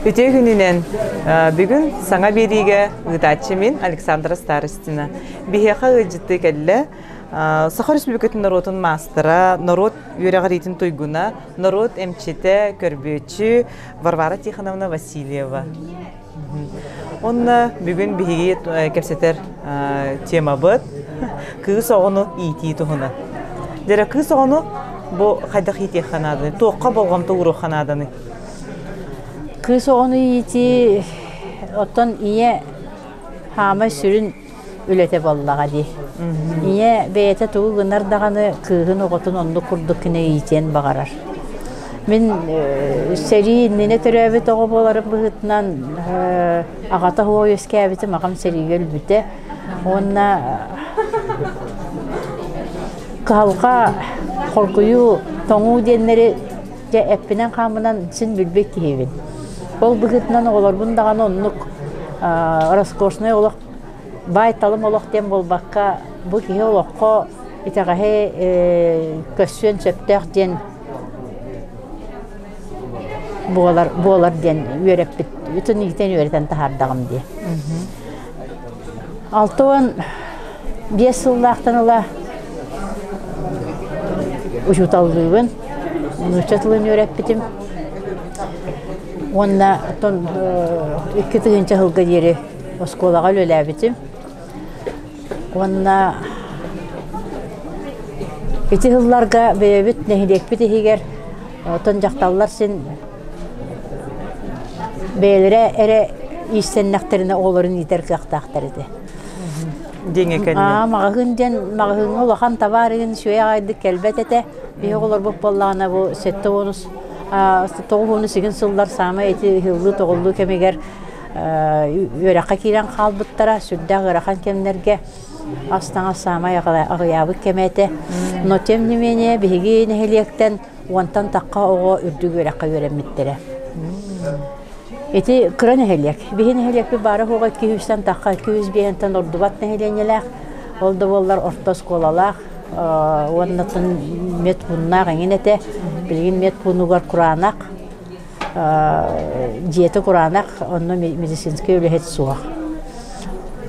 Үтүө күнүнэн! Бүгүн саҥа биэриигэ ыытааччы мин Александра Старостина. Биһиэхэ ыалдьыттыы кэллэ Саха Республикатын норуотун маастара, норуот үөрэҕириитин туйгуна, норуот эмчитэ, көрбүөччү Варвара Тихоновна Васильева. Онно бүгүн биһиги кэпсэтэр темабыт кыыс оҕону иитии туһунан. Дьэрэ кыыс оҕону бу хайдах иитиэххэ нааданы, туохха болҕомто ууруохха нааданы? Кыыс оҕону иитии оттон ийэ хаамай сүрүн үлэтэ буоллаҕа дии. Ийэ бэйэтэ тугу гынар даҕаны кыыһын оҕотун оннук курдук гына иитиэн баҕарар. Мин сэрии иннинэ төрөөбүт оҕо буоларым быһыытынан аҕата суох үөскээбитим, аҕам сэриигэ өлбүтэ. Уонна кыһалҕа, хоргуйуу, тоҥуу диэннэри дьэ эппинэн-хааммынан син билбит киһибин. Ол быһыытынан оҕолорбун даҕаны оннук роскошнай олох баай-талым олох диэн буолбакка, бу киһи олоххо итэҕэһи көрсүөн сөптөөх диэн буолар буолар диэн үөрэппит бүтүн иитэн үөрэтэн таһаардаҕым дии. 65 сыллаахтан ыла учууталлыыбын, нуучча тылын үөрэппитим. Уонна оттон 2000 сылга диэри оскуолаҕа үлэлээбитим. Уонна ити сылларга бэйэбит нэһилиэкпит иһигэр оттон дьахталлар син бэйэлэрэ эрэ иистэннэхтэринэ оҕолорун иитэр кыахтаахтар этэ. Диэҥэ кэннэ. Аа, маҕаһыын диэн маҕаһыыҥҥа улахан табаар иһин үчүгэй аҕайдык кэлбэт этэ. Биһи оҕолорбут буоллаҕына бу 70 98 сыллар саамай ити ыһыллыы-тоҕуллуу кэмигэр үөрэххэ киирэн хаалбыттара сүрдээх ыарахан кэмнэргэ ас-таҥас саамай аҕыйаабыт кэмэ этэ. Но тем не менее биһиги нэһилиэктэн уонтан тахха оҕо үрдүк үөрэххэ үөрэммиттэрэ. Ити кыра нэһилиэк. Биһи нэһилиэкпит баара-суоҕа 200-тэн тахха, 205-тэн ордубат нэһилиэнньэлээх. Ол да буоллар орто оскуолалаах уонна медпууннаах эҥин этэ. Билигин медпуунугар кураанах, дьиэтэ кураанах, онно медицинскэй үлэһит суох.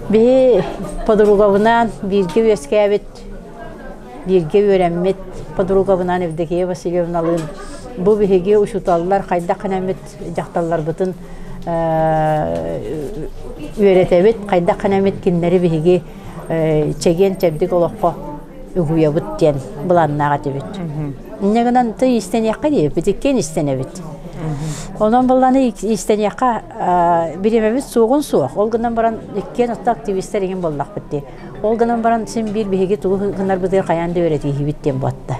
Биһи подругабынаан бииргэ үөскээбит бииргэ үөрэммит подругабынаан Евдокия Васильевналыын бу биһиги учууталлар хайдах гынаммыт дьахталларбытын үөрэтэбит, хайдах гынаммыт кинилэри биһиги чэгиэн-чэбдик олоххо угуйабыт диэн былааннаах этибит. Инньэ гынан ты иистэниэххэ диэбиппит, иккиэн иистэнэбит. Онон былааны иистэниэххэ бириэмэбит суоҕун суох. Ол гынан баран иккиэн отто активистар иҥин буоллахпыт дии. Ол гынан баран син биир биһиги тугу гынарбытыгар хайаан да үөрэтииһибит диэн буотта.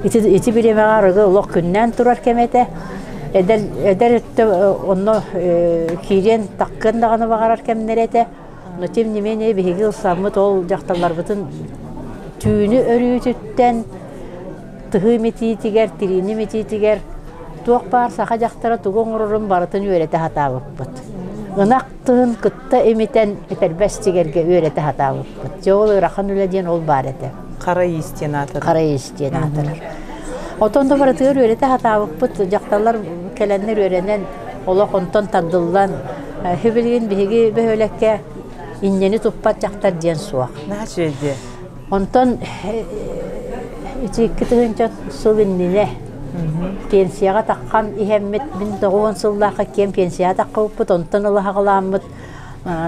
Ити, ити бириэмэҕэ арыгы олох күннээн турар кэмэ этэ. Эдэр, эдэр өттө онно киириэн таккыан даҕаны баҕарар кэмнэрэ этэ. Но тем не менее биһиги ылсаммыт ол дьахталларбытын түүнү өрүүтүттэн тыһыы митиитигэр, тириини митиитигэр туох баар саха дьахтара тугу оҥорорун барытын үөрэтэ сатаабыппыт. Ынах тыһын кытта имитэн этэрбэс тигэргэ үөрэтэ сатаабыппыт. Дьэ ол ыарахан үлэ диэн ол баар этэ. Хара иис диэн аатырар. Хара иис диэн аатырар. Отон да барытыгар үөрэтэ сатаабыппыт. Дьахталлар кэлэннэр үөрэнэн, олох онтон тардыллан, билигин биһиги бөһүөлэккэ инньэни туппат дьахтар диэн суох. Наһаа үчүгэй дии. Онтон ити 2000 сыл иннинэ пенсияҕа таххан иһэммит, мин 90 сыллаахха киэн пенсияҕа таххыбыппыт, онтон ыла саҕалааммыт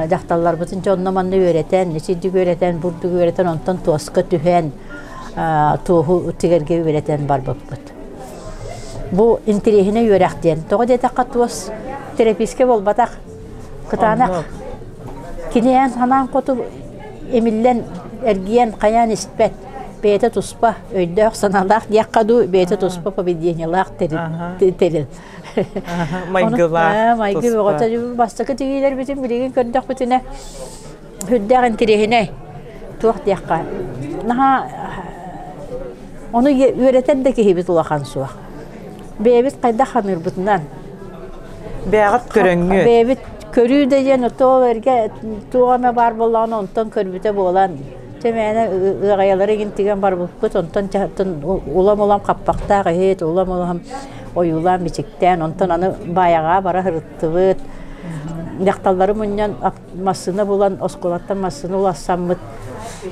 дьахталларбытын дьэ онно-манна үөрэтэн, ичирдик үөрэтэн, бурдук үөрэтэн, онтон туоска түһэн, туоһу тигэргэ үөрэтэн барбыппыт. Бу интэриэһинэй үөрэх диэн. Тоҕо диэтэххэ туос терапевтскэй буолбатах, кытаанах. Кини эн санаан хоту имиллэн, эргийэн, хайаан испэт. Бэйэтэ туспа өйдөөх-санаалаах диэххэ дуу, бэйэтэ туспа поведениелаах тэрил. Майгылаах Майгы бөҕөтө. Бастакы тигиилэрбитин билигин көрдөхпүтүнэ, сүрдээх интэриэһинэй. Туох диэххэ, наһаа ону үөрэтэр да киһибит улахан суох. Бэйэбит хайдах ханыырбытынан Бэйэҕит көрөҥҥүт. Бэйэбит көрүү да диэн отоо эргэ туох эмэ баар буоллаҕына онтон көрбүтэ буолан. Чэ мээнэ ыаҕайалары игин тигэн барбыппыт, онтон улам-улам хаппахтаах иһит, улам-улам ойуулаан бичиктээн, онтон аны баайаҕа бара сырыттыбыт. Дьахталлары мунньан массыына булан, оскуолаттан массыына уларсаммыт,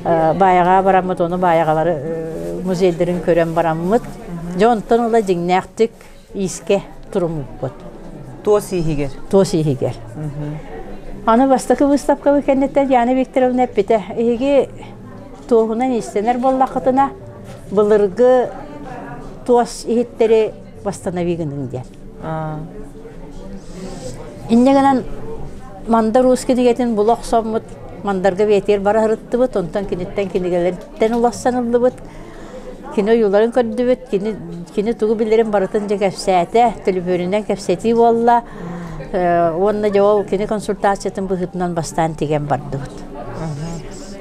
баайаҕа бараммыт, ону баайаҕалары музейдарын көрөн бараммыт. Дьэ онтон ыла дьиҥнээхтик иискэ туруммуппут. Туос ииһигэр. Туос ииһигэр. Аны бастакы выставкабыт кэнниттэн Яна Викторовна эппитэ, эһиги туоһунан иистэнэр буоллаххытына, былыргы туос иһиттэри восстанови гыныҥ диэн. Инньэ гынан Мандар Уус кинигэтин була охсоммут, Мандарга бэйэтигэр бара сырыттыбыт, онтон киниттэн кинигэлэриттэн уларсан ыллыбыт. Кини ойууларын көрдүбүт, кини, кини тугу билэрин барытын дьэ кэпсээтэ, төлөпүөнүнэн кэпсэтии буолла. Уонна дьэ ол кини консультациятын быһыытынан бастаан тигэн бардыбыт.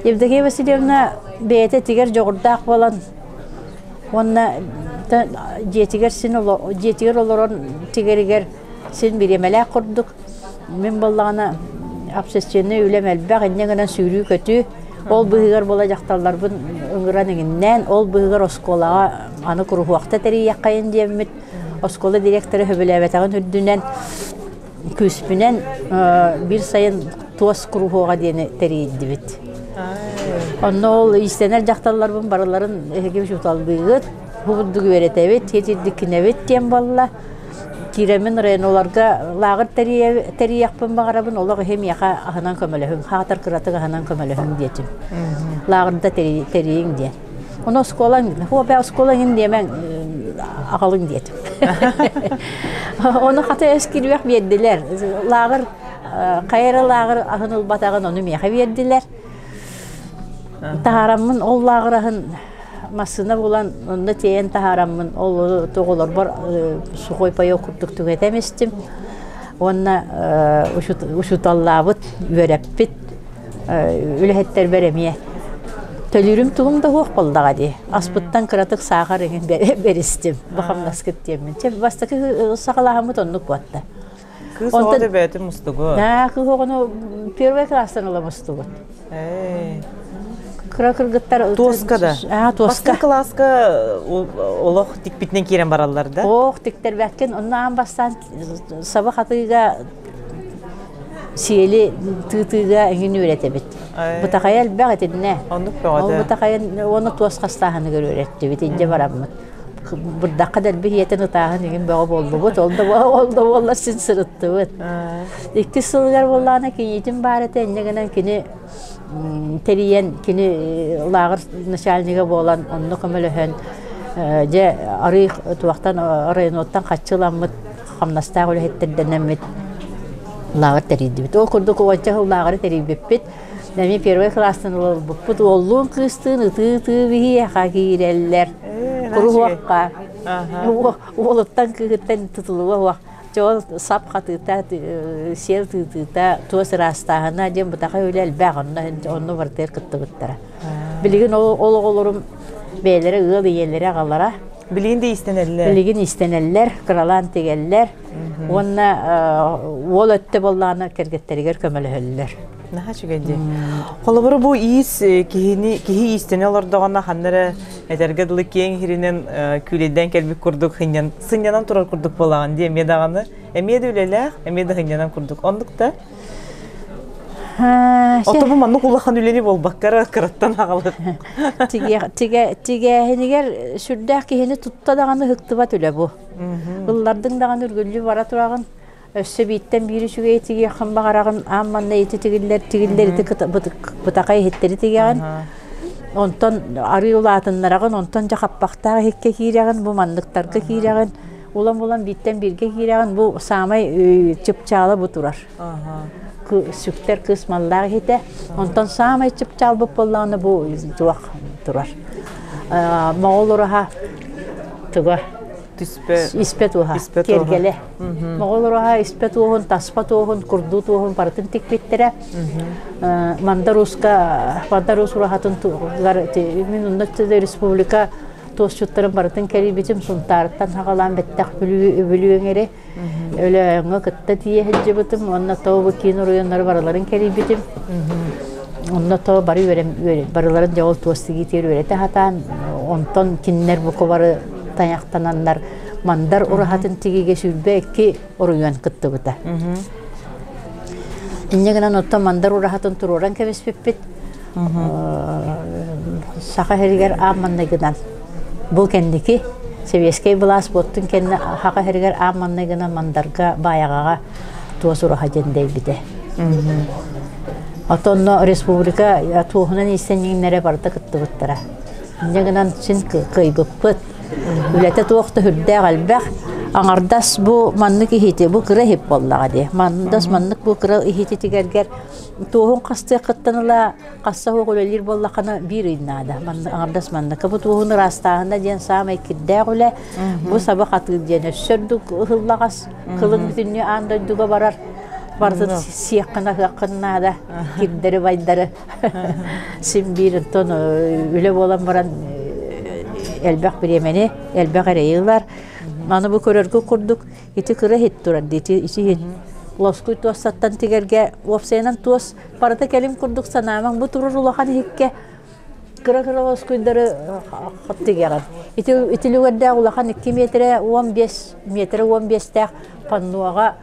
Евдокия Васильевна бэйэтэ тигэр дьоҕурдаах буолан уонна дьиэтигэр син дьиэтигэр олорон тигэригэр син бириэмэлээх курдук. Мин буоллаҕына общественнай үлэм элбэх, инньэ гынан сүүрүү-көтүү. Ол быыһыгар буола дьахталларбын ыҥыран иҥиннээн, ол быыһыгар оскуолаҕа аны куруһуокта тэрийиэххэйин диэммит, оскуола директора сөбүлээбэтэҕин үрдүнэн күүспүнэн биир сайын туос куруһуога диэни тэрийдибит. Онно ол иистэнэр дьахталларбын барыларын эһиги учууталлыыгыт, бу бурдук үөрэтэбит, сиэтирдиккинэбит диэн буолла. Киирэммин Ренуларга лааҕыр тэрийиэхпин баҕарабын, олох иһи миэхэ аһынан көмөлөһүҥ, хаатар кыратык аһынан көмөлөһүҥ диэтим. Лааҕырда тэрийиҥ диэн. Ону оскуолаҥ, хуопэ оскуолаҥ ин диэмэҥ аҕалыҥ диэтим. Ону хата эс кирбэх биэрдилэр. Лааҕыр хайа эрэ лааҕыр аһын ылбатаҕын ону миэхэ биэрдилэр. Таһаараммын ол лааҕыр аһын массыына булан онно тиэйэн таһаараммын ол оҕолорбор сухой паёк курдук түҥэтэн истим уонна учууталлаабыт үөрэппит үлэһиттэрбэр эмиэ төлүүрүм тугум да суох буоллаҕа дии аспыттан кыратык саахар иҥин бэристим бу хамнаскыт диэммин чэ бастакы саҕалааһыммыт оннук буолла Кыыс оҕо бэйэтин мустугу. Аа, кыыс оҕону первый класстан ыла мустубут. Кыра кыргыттар Туоска да. Аа, туоска. Бастакы кылааска олох тикпитинэн киирэн бараллар да? Ох, тиктэрбэккин. Онно аан бастаан саба хатыыга сиэли тыытыыга эҥин үөрэтэбит. Бытахайа элбэх итиннэ. Оннук бөҕөтө. Ол бытахайын уонна туос хастааһыныгар үөрэттибит. Инде бараммыт. Бырдахха дэлби иһиэтин ытааһын игин бөҕө буоллубут. Ол да ол да буоллар син сырыттыбыт. Иккис сылыгар буоллаҕына кийиитим баар этэ, инньэ гынан кини тэрийэн, кини лааҕыр начальнига буолан онно көмөлөһөн дьэ арыы туохтан районоттан хаччыламмыт хамнастаах үлэһиттэрдэнэммит лааҕыр тэрийдибит. Ол курдук уонча сыл лааҕыры тэрийбиппит. Эмиэ первый класстан ылбыппыт уоллуун кыыстыын ытыы-ытыы биһиэхэ киирэллэр. Куруһуокка. Уолуттан кыыһыттан тутулуга суох. Дьэ ол сап хатыыта, сиэл тыытыыта, туос ыраастааһына диэн бытахай үлэ элбэх онно онно барытыгар кыттыбыттара. Билигин ол оҕолорум бэйэлэрэ ыал ийэлэрэ аҕалара. Билигин да иистэнэллэр. Билигин иистэнэллэр, кыралаан тигэллэр. Уонна уол өттө буоллаҕына кэргэттэригэр көмөлөһөллөр. Наһаа үчүгэй дии. Холобура бу иис киһини киһи иистэнэ олордоҕуна ханна эрэ этэргэ дылы киэҥ иһиринэн күүлэйдээн кэлбит курдук сынньан сынньанан турар курдук буолаҕын дии эмиэ даҕаны эмиэ да үлэлээх эмиэ да сынньанан курдук оннук да Ото бу маннык улахан үлэни буолбакка эрэ кыраттан аҕалыр. Тигээһинигэр сүрдээх киһини тутта даҕаны ыһыктыбат үлэ бу. Ыллардыҥ даҕаны үргүллүү бара тураҕын. Өссө бииртэн биир үчүгэй тигиэххин баҕараҕын, аан манна ити тигиллэр, тигиллэр ити бытахай иһиттэри тигэҕин. Онтон арыы улаатыннараҕын, онтон дьэ хаппахтаах иһиккэ киирэҕин, бу манныктарга киирэҕин, улам-улам бииртэн бииргэ киирэҕин, бу саамай чыпчаала бу турар. Сүктэр кыыс маллаах иһитэ. Онтон саамай чыпчаалбыт буоллаҕына бу туох турар. Моҕол ураһа туга Түспэ испэ туоһа, киэргэлэ. Моҕол ураһа испэ туоһун, таспа туоһун, курдуу туоһун барытын тикпиттэрэ. Мандар Ууска, Мандар Уус ураһатын туһугар мин онно республика туосчуттарын барытын кэрийбитим, Сунтаарыттан саҕалаан бэттэх Бүлүү Бүлүү эҥэри Өлөөҥҥө кытта тиийэ сылдьыбытым уонна Тобу киин оройуоннары барыларын кэрийбитим. Онно то бары үөрэн барыларын дьэ ол туос тигиитигэр үөрэтэ сатаан, онтон кинилэр бука бары тайахтананнар Мандар ураһатын тигиигэ 22 оройуон кыттыбыта. Инньэ гынан оттон Мандар ураһатын туруоран кэбиспиппит. Саха сиригэр аан маҥнайгынан бу кэнники сэбиэскэй былаас буоттун кэннэ Саха сиригэр аан маҥнайгынан Мандарга Баайаҕаҕа туос ураһа дьэндэйбитэ. Отонно республика туоһунан иистэнньэҥнэрэ барыта кыттыбыттара. Инньэ гынан син кыайбыппыт. Үлэтэ туох да сүрдээх элбэх. Аҥардас бу маннык иһити, бу кыра иһит буоллаҕа дии. Мандас маннык бу кыра иһити тигэргэр туоһун хастыаххыттан ыла хасса суох үлэлиир буоллаххына биир ый наада. Аҥардас манныка бу туоһун ыраастааһына диэн саамай кирдээх үлэ. Бу саба хатыыр диэн өссө ордук ыһыллаҕас кылын бүтүннүү аан дойдуга барар. Барытын сиэххин аһыаххын наада. Кирдэри байдары син биир оттон үлэ буолан баран элбэх бириэмэни, элбэх эрэйи ылар. Аны бу көрөргө курдук ити кыра иһит турар дии, ити иһит лоскуй туоссаттан тигэргэ уопсайынан туос барыта кэлим курдук санаамаҥ бу турар улахан иһиккэ кыра-кыра лоскуйдары тигэҕин. Ити итилүгэрдээх улахан 2 метрэ 15 метрэ 15-тээх панноҕа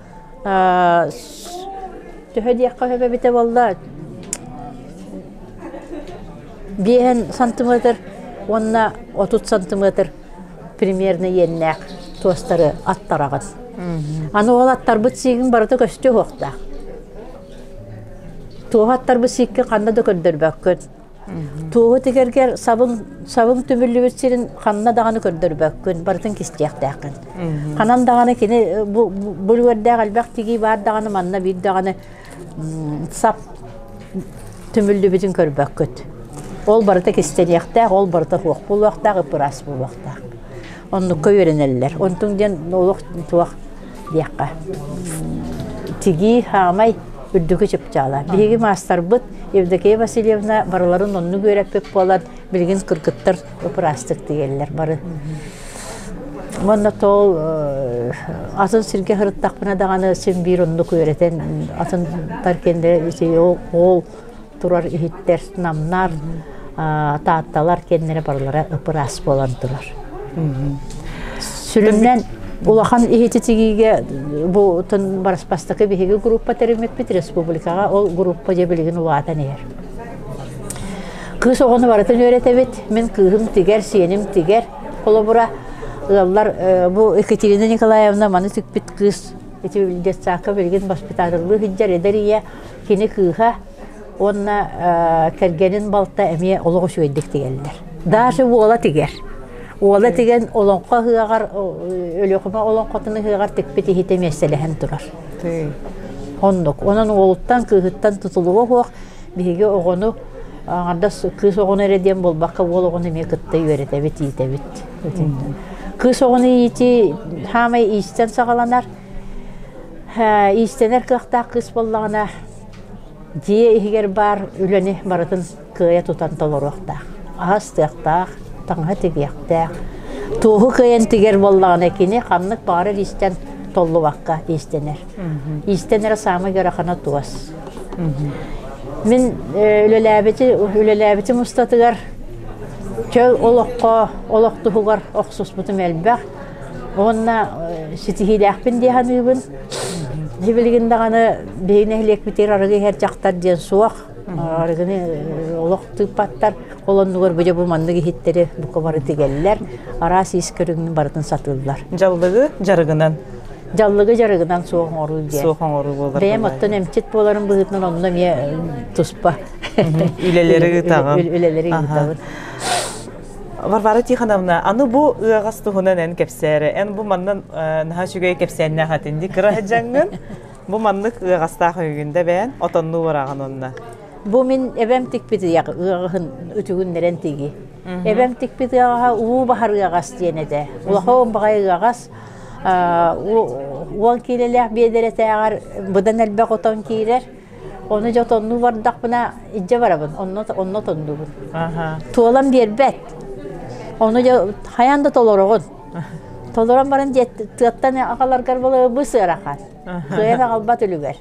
төһө диэххэ сөп эбитэ буолла 5 сантиметр уонна 30 сантиметр примерно иэннээх туостары аттараҕын. Аны ол аттарбыт сиигин барыта көстүө суохтаах. Туоһу аттарбыт сииккин ханна да көрдөрбөккүн. Туоһу тигэргэр сабын сабын түмүллүбүт сирин ханна даҕаны көрдөрбөккүн, барытын кистиэхтээххин. Ханан даҕаны кини бу бу үлүгэрдээх элбэх тигии баар даҕаны манна биир даҕаны сап түмүллүбүтүн көрбөккүт. Ол барыта кистэниэхтээх, ол барыта суох буолуохтаах, ып-ыраас буолуохтаах. Оннукка үөрэнэллэр. Онтуҥ диэн олох туох диэххэ тигии хаамай үрдүкү чыпчаала. Биһиги маастарбыт Евдокия Васильевна барыларын оннук үөрэппит буолан, билигин кыргыттар ып-ыраастык тигэллэр бары. Уонна тоол атын сиргэ сырыттахпына даҕаны син биир оннук үөрэтэн атын кэннэ ол турар иһиттэр намнар таатталар кэннэрэ барылара ып-ыраас буолан турар. Сүрүннээн улахан иһити тигиигэ бу бастакы биһиги группа тэриммиппит республикаҕа ол группа дьэ билигин улаатан иһэр. Кыыс оҕону барытын үөрэтэбит. Мин кыыһым тигэр, сиэним тигэр. Холобура, ыаллар бу Екатерина Николаевна маны тикпит кыыс ити детсадка билигин воспитателлыы сылдьар эдэр ийэ кини кыыһа уонна кэргэнин балта эмиэ олох үчүгэйдик тигэллэр. Даже уола тигэр. Уола тигэн олоҥхо ыһыаҕар Өлүөхүмэ олоҥхотун ыһыаҕар тикпит иһитэ миэстэлэһэн турар. Оннук. Онон уолуттан, кыыһыттан тутулуга суох биһиги оҕону аҥардас кыыс оҕону эрэ диэн буолбакка уол оҕону эмиэ кытта үөрэтэбит, иитэбит. Кыыс оҕону иитии саамай иистэн саҕаланар. Иистэнэр кыахтаах кыыс буоллаҕына дьиэ иһигэр баар үлэни барытын кыайа тутан толоруохтаах. Аһа астыахтаах, таҥаһа тигиэхтээх. Туоһу кыайан тигэр буоллаҕына кини ханнык баҕарар иистэн толлубакка иистэнэр. Иистэнэрэ саамай ыарахана туос. Мин үлэлээбити үлэлээбитим устатыгар чөл олоххо олох туһугар охсуспутум элбэх. Уонна ситиһиилээхпин дии саныыбын. Билигин даҕаны биһиги нэһилиэкпитигэр арыгы иһэр дьахтар диэн суох. Арыгыны олох тыыппаттар. Ол оннугар бу дьэ бу маннык иһиттэри бука бары тигэллэр. Араас ис көрүҥүн барытын сатыыллар. Дьаллыгы дьарыгынан. Дьаллыгы дьарыгынан суох оҥоруу диэн. Суох оҥоруу буолар. Бэйэм оттон эмчит буоларым быһыытынан онно эмиэ туспа үлэлэри ыытаҕын. Үлэлэри ыытабын. Варвара Тихоновна, аны бу ыаҕас туһунан эн кэпсээрэ. Эн бу манна наһаа үчүгэй кэпсээннээх этин дии. Кыра дьаҥҥын бу маннык ыаҕастаах өйгүн да бэйэн отоннуу бараҕын онно. Бу мин эбэм тикпит ыаҕаһын үтүгүннэрэн тиги. Эбэм тикпит ыаҕаһа уу баһар ыаҕас диэн этэ. Улахан баҕайы ыаҕас 10 киилэлээх биэдэрэтээҕэр быдан элбэх отон киирэр. Ону дьэ отоннуу бардахпына илдьэ барабын, онно онно отоннуубун. Туолан биэрбэт. Ону дьэ хайаан да толороҕун. Толорон баран тыаттан аҕаларгар бу сыарахан. Кыайан аҕалбат үлүгэр.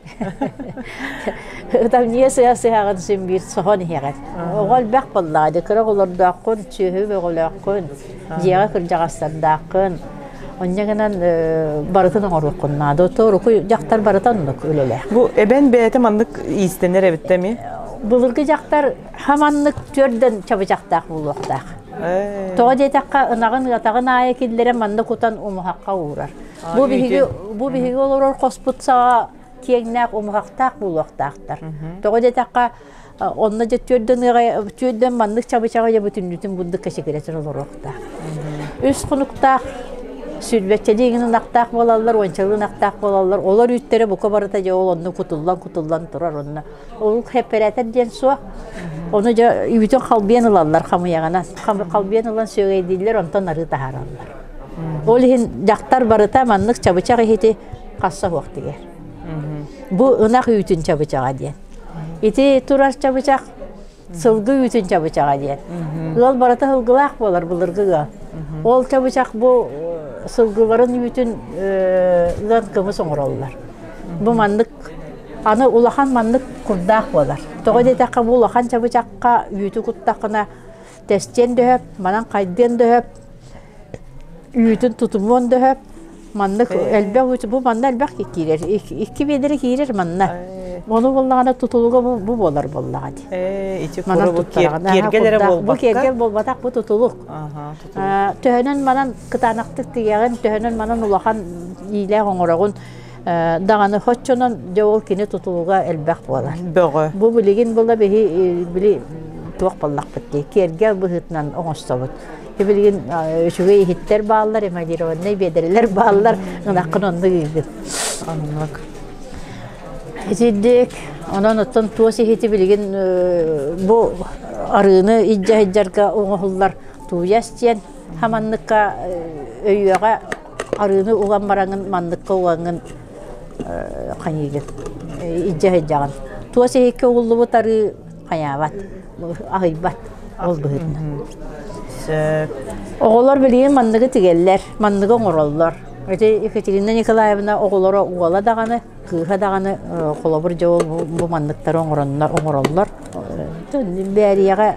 Ытамньыйа сыа сыһаҕын син биир соһон иһэҕин. Оҕо элбэх буоллаҕа дии, кыра оҕолордооххун, сүөһү бөҕөлөөххүн, дьиэҕэ кырдьаҕастардааххын. Онньо гынан барытын оҥоруоххун наада. Оттон дьахтар барыта оннук үлэлээх. Бу эбэн бэйэтэ маннык иистэнэр эбит эми? Былыргы дьахтар хаманнык төрдөн чабычахтаах буолуохтаах. Тоҕо диэтэххэ, ынаҕын ыатаҕын аайы киллэрэн манна кутан умуһахха уурар. Бу биһиги бу биһиги олорор хоспут саҕа киэҥнээх умуһахтаах буолуохтаахтар. Тоҕо диэтэххэ, онно дьэ түөрдэн ыаҕай түөрдэн маннык чабычаҕы дьэ бүтүннүүтүн бурдук кэчигирэтин олоруохтаах. Үс хонуктаах сүүрбэччэлии игин ынахтаах буолаллар, уончалыы ынахтаах буолаллар. Олор үүттэрэ бука барыта дьэ ол онно кутуллан-кутуллан турар онно. Ол хэппэрээтэр диэн суох. Ону дьэ үүтүн халбыйан ылаллар хамыйаҕынан. Халбыйан ылан сүөгэйдииллэр, онтон арыы таһаараллар. Ол иһин дьахтар барыта маннык чабычах иһити хасса суох тигэр. Бу ынах үүтүн чабычаҕа диэн. Ити турар чабычах сылгы үүтүн чабычаҕа диэн. Ыал барыта сылгылаах буолар былыргы ыал. Ол чабычах бу сылгыларын үүтүн ыан кымыс оҥороллор. Бу маннык аны улахан маннык курдаах буолар. Тоҕо диэтэххэ бу улахан чабычахха үүтү куттаххына тэстиэн дөһөп, манан хайдыан дөһөп, үүтүн тутумуон дөһөп. Маннык элбэх үүт бу манна элбэх киирэр. Икки биэдэрэ киирэр манна. Ону буоллаҕына тутулуга бу, бу буолар буоллаҕа дии. Ити куру бу киэргэл эрэ буолбакка. Бу киэргэл буолбатах, бу тутулук. Төһөнөн манан кытаанахтык тигэҕин, төһөнөн манан улахан иилээх оҥороҕун, даҕаны хоччонон дьэ ол кини тутулуга элбэх буолар. Бөҕө. Бу билигин була биһи били туох буоллахпыт дии киэргэл быһыытынан оҥостобут. Билигин үчүгэй иһиттэр бааллар, эмалированнай биэдэрэлэр бааллар, ынаххын оннук ыыгын. Оннук. Итирдик, онон оттон туос иһити билигин бу арыыны илдьэ сылдьарга оҥоһуллар тууйас диэн хаманныкка өйүөҕэ арыыны уган бараҥын манныкка угаҥҥын хайыыгын илдьэ сылдьаҕын. Туос иһиккэ угуллубут арыы хайаабат, аһыйбат ол быһыытынан. Сөп. Оҕолор билигин манныгы тигэллэр, манныгы оҥороллор. Ити Екатерина Николаевна оҕолоро уола даҕаны, кыыһа даҕаны холобур дьэ ол бу манныктары оҥороннор оҥороллор. Бээрийэҕэ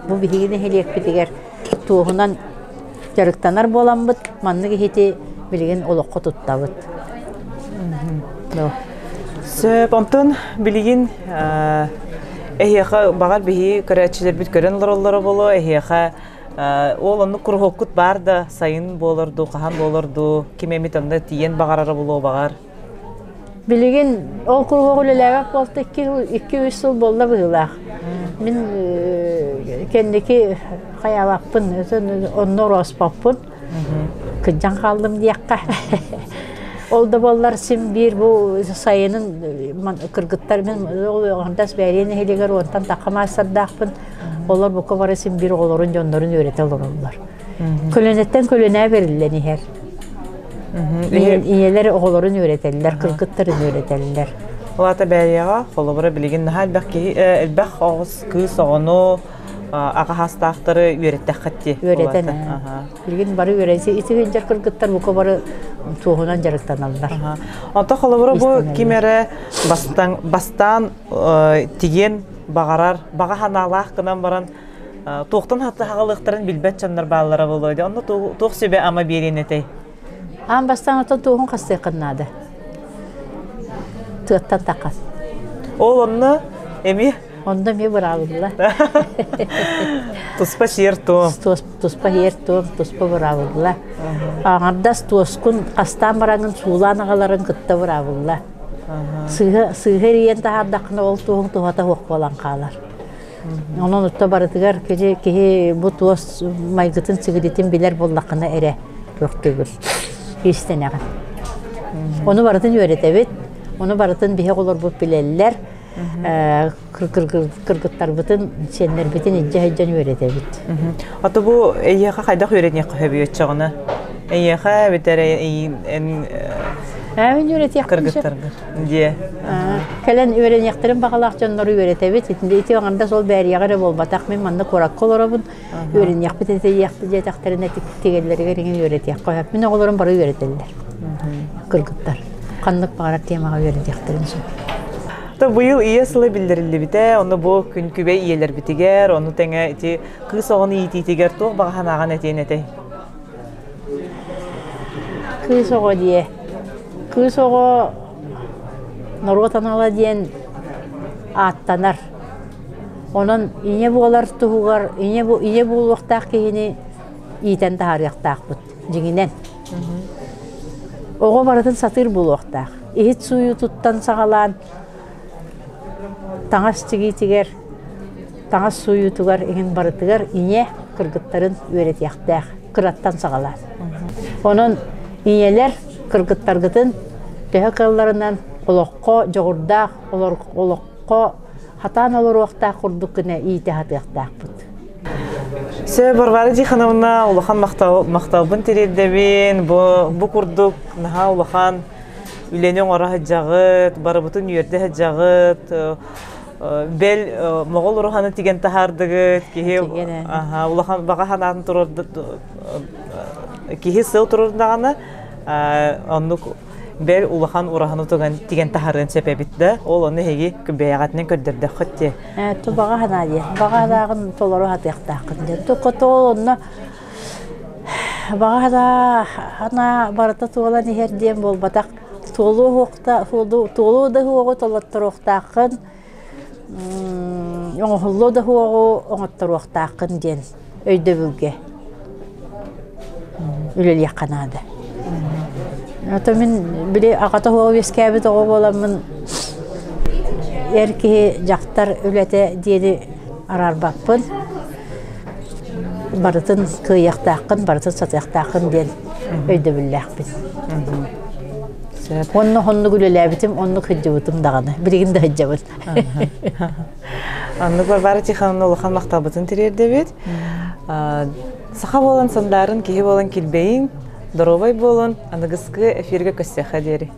бу биһиги нэһилиэкпитигэр туоһунан дьарыктанар буоламмыт, маннык иһити билигин олоххо туттабыт. Сөп, онтон билигин эһиэхэ баҕар биһи көрөөччүлэрбит көрөн олороллоро буолуо, эһиэхэ ол оннук куруһуоккут баар да сайын буолар дуу, хаһан буолар дуу, ким эмит онно тиийэн баҕарара буолуо баҕар. Билигин ол куруһуок үлэлээбэт буолта икки-үс сыл буолла быһыылаах. Мин кэнники хайаабаппын, онно орооспоппун. Кырдьан хааллым диэххэ. Ол да буоллар син биир бу сайынын кыргыттар мин оҕонтас Бээрийэ нэһилиэгэр уонтан тахха маастардаахпын. Олор бука бары син биир оҕолорун дьоннорун үөрэтэ олороллор. Көлүөнэттэн көлүөнэ бэриллэн иһэр. Ийэлэр оҕолорун үөрэтэллэр, кыргыттарын үөрэтэллэр. Ол аата Бээрийэҕэ холобура билигин наһаа элбэх киһи элбэх оҕус кыыс оҕону аҕа саастаахтары үөрэттэххит дии. Үөрэтэн. Билигин бары үөрэнси ити сылдьар кыргыттар бука бары туоһунан дьарыктаналлар. Онто холобура бу ким эрэ бастан бастаан тигиэн баҕарар, баҕа санаалаах гынан баран туохтан хаҕалыахтарын билбэт дьоннор бааллара буолуо дии. Онно туох сүбэ-ама биэриэн этэй? Аан бастаан оттон туоһун хастыаххын наада. Тыаттан тахас. Ол онно эмиэ Онно эмиэ быраабылла. Туспа сиэр-туом. Туспа сиэр-туом, туспа быраабылла. Аҥардас туоскун хастаан бараҥын суулаан аҕаларын кытта быраабылла. Сыыһа сыыһа эрийэн таһаардаххына ол туоһуҥ туһата суох буолан хаалар. Онон отто барытыгар киһи, киһи бу туос майгытын сигилитин билэр буоллаххына эрэ туохтуугун иистэнэҕин. Ону барытын үөрэтэбит, ону барытын биһи оҕолорбут билэллэр. Кыргыттарбытын, сиэннэрбитин илдьэ сылдьан үөрэтэбит. Ото бу эйиэхэ хайдах үөрэниэххэ сөбүй оччоҕуна? Эйиэхэ эбэтэр эн Мин үөрэтиэхпин сөп. Кыргыттаргар. Дьиэ. Кэлэн үөрэниэхтэрин баҕалаах дьоннору үөрэтэбит. Ити аҥардас ол Бээрийэҕэ эрэ буолбатах. Мин манна куоракка олоробун. Үөрэниэхпит этийиэхпит диэтэхтэринэ тигэллэригэр иҥин үөрэтиэххэ сөп. Мин оҕолорум бары үөрэтэллэр. Кыргыттар. Ханнык баҕарар темаҕа үөрэтиэхтэрин сөп. То быйыл ийэ сыла биллэриллибитэ, ону бу күн күбэй ийэлэрбитигэр, ону тэҥэ ити кыыс оҕону иитиитигэр туох баҕа санааҕын этиэн этэй? Кыыс оҕо диэ. Кыыс оҕо норуот анала диэн ааттанар. Онон ийэ буолар туһугар ийэ, ийэ буолуохтаах киһини иитэн таһаарыахтаахпыт дьиҥинэн. Оҕо барытын сатыыр буолуохтаах. Иһит сууйуутуттан саҕалаан таҥас тигиитигэр, таҥас сууйуутугар иһин барытыгар ийэ кыргыттарын үөрэтиэхтээх кыраттан саҕалаан. Онон ийэлэр кыргыттаргытын төһө кыалларынан олоххо дьоҕурдаах, олоххо хатаан олоруохтаах курдук гына иитэ сатыахтаахпыт. Сөп, Варвара Тихоновна, улахан махталбын тириэрдэбин. Бу, бу курдук наһаа улахан үлэни оҥоро сылдьаҕыт, барыбытын үөрдэ сылдьаҕыт. Бэл моҕол уруһаны тигэн таһаардыгыт, киһи улахан баҕа санаатын киһи сыл турурдаҕына оннук бэл улахан ураһаны туган тигэн таһарыан сөп эбит да ол ону эһиги бэйэҕитинэн көрдөрдөххүт дии ту баҕа санаа диэн баҕа санааҕын толору сатыахтааххын диэн токотоол онно баҕа санаа санаа барыта туолан иһэр диэн буолбатах туолуо туолуо да суоҕу толотторуохтааххын оҥоһуллуо да суоҕу оҥотторуохтааххын диэн өйдөбүлгэ үлэлиэххэ наада. Ото мин били аҕата суоҕу үөскээбит оҕо буоламмын эр киһи дьахтар үлэтэ диэни араарбаппын. Барытын кыайыахтааххын, барытын сатыахтааххын диэн өйдөбүллээхпин. Уонна оннук үлэлээбитим, оннук сылдьыбытым даҕаны. Билигин да сылдьабын. Оннук Варвара Тихоновна улахан махталбытын тириэрдэбит. Саха буолан сандаарын, киһи буолан килбэйиҥ, доруобай буолун, аныгыскы эфиргэ көрсүөххэ диэри.